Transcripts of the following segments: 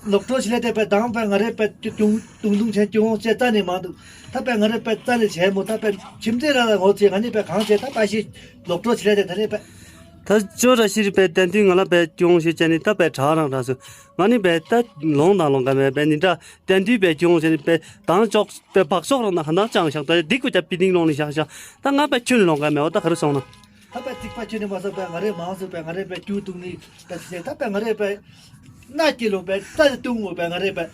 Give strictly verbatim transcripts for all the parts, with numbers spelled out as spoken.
ལོག་འགྲོ་བྱེད་ལས་དེ་པའི་དང་པའི་ང་རེ་པའི་ཏུང་ཏུང་ཏུང་བྱས་ཅུང་བྱས་རྩ་ནས་མང་འདུག་ད་པའི་ང་རེ་པའི་རྩ་ནས་བྱས་མོ་ད་པའི་ཁྱིམ་མཚེས་ར་ལ་ངོ་ཚེ་ང་ནི་པའི་གང་བྱས་ད་པའི་ཞིག་ལོག་འགྲོ་བྱེད་ལས་དེ་ད་ནི་པའི། ད་ཅོ་ར་ཤི་རི་པའི་བསྟན་དུས་ང་ལ་པའི་ཅུང་བྱས་ཅན་ནི་ད་པའི་དྲག་རང་དྲག་སུ་ང་ནི་པའི་ད་ལོང་དང་ལོང་ག་མེད་པའི་ནི་འདྲ་བསྟན་དུས་པའི་ཅུང་བྱས་ནི་པའི་དང་ཅོག་པའི་བག་ཤོག་རང་ན་ག་འདང་ཅང་བཞག་ད་སྡིག་པ་རྒྱབ་པི་ཏིང་ལོང་ནི་བཞག་བཞག་ད་ང་པའི་ཁྱོད་ནི་ལོང་ག་མེད་འོ་ད་ག་རེ་སོང་ན། ད་པའི་ཐིག་པ་ཁྱོད་ནི་མ་སོང་པའི་ང་རེ་མང་སོང་པའི་ང་རེ་པའི་ཅུ་ཏུང་ནི་ད་ཅི་ད་པའི་ང་རེ་པའི་ན་ཀི་ལོ་པའི་རྩ་ཏུང་ངོ་པའི་ང་རེ་པའི།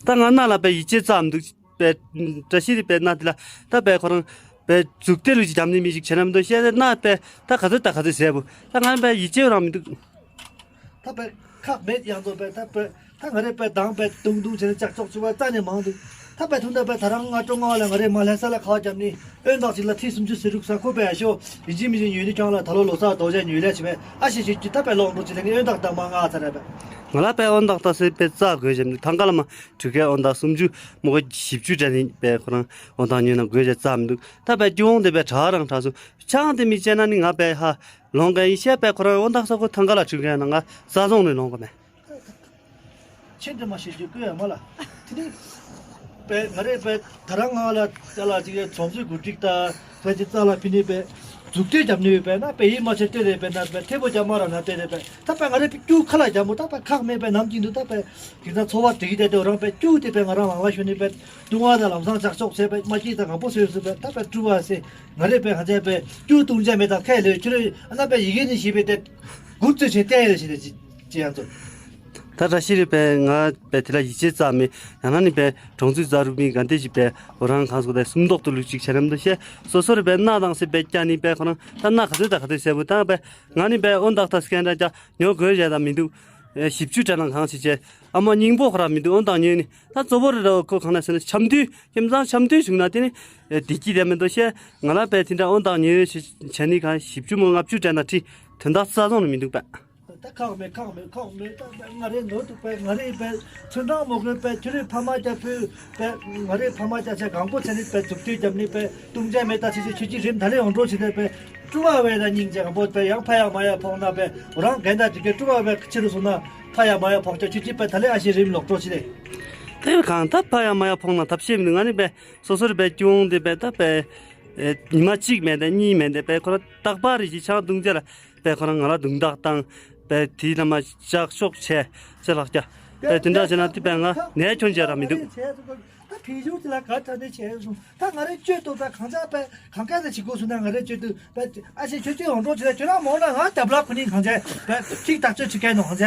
ད་ང་ན་ལ་པའི་ཡིད་ཆེས་ཙམ་འདུག་པའི་བཀྲ་ཤིས་རི་པའི་ན་དེ་ལ་ད་པའི་ཁོ་རང་པའི་མཛུབ་ཏེ་ལུས་ཀྱི་འཇམ་ནི་མི་ཞིག་བྱེད་ན་མི་འདུག་བཤད་ན་པའི་ད་ག་ཚོད་ད་ག་ཚོད་ཟས་བུ་ད་ང་པའི་ཡིད་ཆེས་རང་མི་འདུག་ད་པའི་ཁག་མེད་ཡང་ཚོ་པའི་ད་པའི་ད་ང་རེ་པའི་དང་པའི་ཏུང་ཏུང་བྱས་ནས་ལྕགས་ཙོག་བཅུ་པ་རྩ་ནས་མང་འདུག་ད་པའི་ཐུང་ད་པའི་ད་རང་ང་ཀྲོང་ང་ལ་ང་རེ་མ་ལྷ་ས་ལ་ཁག་བརྒྱབ་ནི་ཨོན་བདག་ཅིག་ལ་ཐི་སུམ་ཅུ་སི་རུག་ས་ཁོ་པའི་ཨ་ཤོ་ཡིན་གཅིག་མིན་གཅིག་ཉོས་ནི་ཀྱང་ལ་ད་ལོ་ལོ་ས་རྡོ་རྗེ་ཉོས་ལས་བྱས་པའི་ཨ་ཤེ་ཞིག་ཅི་ད་པའི་ལོག་འགྲོ་ཅི་ལས་ནི་ཨོན་བདག་དང་མ་ང་ཚ་རེ་པའི། ང་ལ་པའི་ཨོན་བདག་ད་སེ་པའི་རྩ་དགོས་བྱས་མི་འདུག་ཐང་ག་ལ་མ་གྲུ་ཁའི་ཨོན་བདག་སུམ་ཅུ་མོ་གོ་བཞི་བཅུ་དྲན་ནི་པའི་ཁོ་རང་ཨོན་བདག་ཉོས་ན་དགོས་བྱས་རྩ་མི་འདུག་ད་པའི་ཀྱུ་ཝང་དེ་པའི་དྲག་རང་དྲག་སུ་ཆང་དེ་མི་བྱས་ན་ནི་ང་པའི་ཧ། ལོང་ག་ཡིན་ཤེས་པའི་ཁོ་རང་ཨོ་འདག་ས་ཁོ་ཐང་ག་ལ་ཁྲིམས་ཁ་ན་ང་རྩ་རྫོང་ནས་ལོང་ག་མེད། ཆེན་འདྲི་མ་ཤེས་རྒྱུ་ཀུ་ཡ་མ་ལ། དེ་ནི། པའི་ང་རེ་པའི་ད་རང་ང་ལ་ད་ལ་ཅིག་ཚོང་ཟོས་དགུ་ཀྲིག་ད་ཕལ་ཆེར་རྩ་ལ་ཕི་ནི་པའི་མཛུབ་ཐེལ་རྒྱབ་ནི་ཡོད་པས་ན་པའི་ཡིད་མ་ཆེས་ལྟོས་རེད་པས་ན་པའི་ཐེ་པོ་རྒྱབ་མ་ར་ན་ལྟོས་རེད་པས་ད་པའི་ང་རེ་པའི་ཀྱུ་ཁ་ལ་རྒྱབ་མོ་ད་པའི་ཁག་མེད་པའི་ནམ་རྒྱུན་དུ་ད་པའི་དེ་ད་འཚོ་བ་འགྲིག་གི་བསྡད་དེ་རང་པའི་ཀྱུ་དེ་པའི་ང་རང་ལང་ལ་ཤོད་ནི་པའི་ཏུང་བ་ད་ལམ་སང་ཇག་ཤོག་བྱས་པའི་མ་སྐྱིད་ད་གང་པོ་སོས་སུ་པའི་ད་པའི་ཀྲུ་བ་སེ། ང་རེ་པའི་ང་ཚའི་པའི་ཀྱུ་ཏུང་ཅན་མེད་དང་ཁས་ལེ་ཁྱོད་རེ་ཨ་ན་པའི་ཡི་གེ་ནི་ཞེས་པའི་ཏེ་འགུར་ཚོད་བྱེད་བལྟས་ཡོད་ཞེས་ཏེ་ཅི་ཅི་ཡང་ཚོ། ད་བཀྲ་ཤིས་རེ་པའི་ང་པའི་དེ་ལ་ཡིད་ཆེས་རྩ་མེད་ཡང་ན་ནི་པའི་གྲོང་ཚོའི་རྩ་རུ་མི་ག་འདི་ཞིག་པའི་འོ་རང་གང་སོ་དེ་སུམ་མདོག་ཏུ་ལུག་ཅིག་བྱས་རམ་དུ་བཤད་སོ་སོ་རེ་པའི་སྣ་དང་སེ་པའི་སྐྱ་ནི་པའི་ཁོ་རང་ད་སྣ་ག་ཚོད་ད་ག་ཚོད་སེ་བུ་ད་པའི་ང་ནི་པའི་ཨོ་འདག་ད་སྐད་འདྲ་ཀྱ་ཉོ་དགོས་བྱས་ད་མི་འདུག་ཞིབ་ཆུ་དྲན་ན་གང་ཞིག་བྱས་ཨ་མ་སྙིང་པོ་ཁོ་ར་མི་འདུག་ཨོ་འདག་ཉོས་ནི་ད་གཙོ་བོ་རེ་ར་ཁོ་གང་ན་ཟེར་ན་འཆམ་དུས། ཁྱིམ་ཚང་འཆམ་མཐུན་བྱུང་ན་དེ་ནི་བདེ་སྐྱིད་ལྡན་མི་འདུག་ཤེས། ང་ལ་པའི་དེ་འདྲ་ཨོ་དང་ཉེ་ཡོད་ཞེས་བྱས་ནི་གང་ཞིབ་ཆུ་མོ་ལྔ་བཅུ་དྲན་ན་ཁྲི་དོན་དག་རྩ་རྫོང་ནས་མི་འདུག་པ། ད་ཁག་མེད་ཁག་མེད་ཁག་མེད་ད་ང་རེ་ནོར་འདུག་པས་ང་རེ་པའི་ཚོན་གྲངས་མོ་དགོས་པས་ཁྱོད་རེ་ཕ་མ་རྒྱ་བོས་པས་ང་རེ་ཕ་མ་རྒྱ་ཆེ་གང་པོ་ཚེ་ནི་པས་མཛུབ་ཐེལ་རྒྱབ་ནི་པས་ཏུང་ཅན་མེད་ད་ཆེ་ཆེ་ཆུ་ཅི་རིམ་ད་ལེ་ཡོང་འགྲོ་ཆེ་ནི་པས་ཀྲུ་བ་བས་ད་སྙིང་རྗེ་གང་པོ་པས་ཡང་ཕ་ཡ་མ་ཡ་ཕོག་ན་པས་རང་རྒན་ད་ཅི་གེ་ཀྲུ་བ་བས་ཕྱི་རུ་སོང་ན་ཕ་ཡ་མ་ཡ་ཕོག་ཆ་ཆུ་ཅི་པས་ད་ལེ་ཨ་ཤེ་རིམ་ལོག་འགྲོ་ཆེ་ནི། དེ་གང་ད་ཕ་ཡ་མ་ཡ་ཕོག་ན་ཐབས་ཤེས་མི་འདུག་ང་ནི་པས། སོ་སོར་བས་སྐྱོང་དེ་བས་ད་བས། ཉི་མ་གཅིག་མེད་དེ་གཉིས་མེད་དེ་བས་ཁོ་ར་རྟག་པར་རེ་ཞིག་ཆང་བཏུང་རྗེས་ལ་བས་ཁོ་རང་ང་ལ་རྡུང་རྡེག་བཏང་བས་དེའི་ལ་མ་ལྕགས་ཤོག་བྱས་ཅེས་ལགས་ཀྱ་བས་དེ་འདྲ་བྱས་ན་དེ་བས་ང་ནས་ཁྱོད་བྱས་ར་མི་འདུག་ད་ཕི་ཞུ་དེ་ལ་ག་ད་ནས་བྱས་སོང་ད་ང་རེ་བཅོས་ཏོ་བས་གང་ཅག་བས་གང་ག་ནས་བྱེད་དགོས་སོང་ན་ང་རེ་བཅོས་ཏོ་བས་ཨ་ཞེ་ཁྱོད་ཀྱི་ཡོང་འགྲོ་བྱེད་ལ་ཁྱོད་རང་མོ་ན་ང་རྒྱབ་ལ་ཁོ་ནི་གང་ཅག་བས་ཅིག་ཐག་གཅོད་བྱེད་མཁན་ནོ་གང་ཅག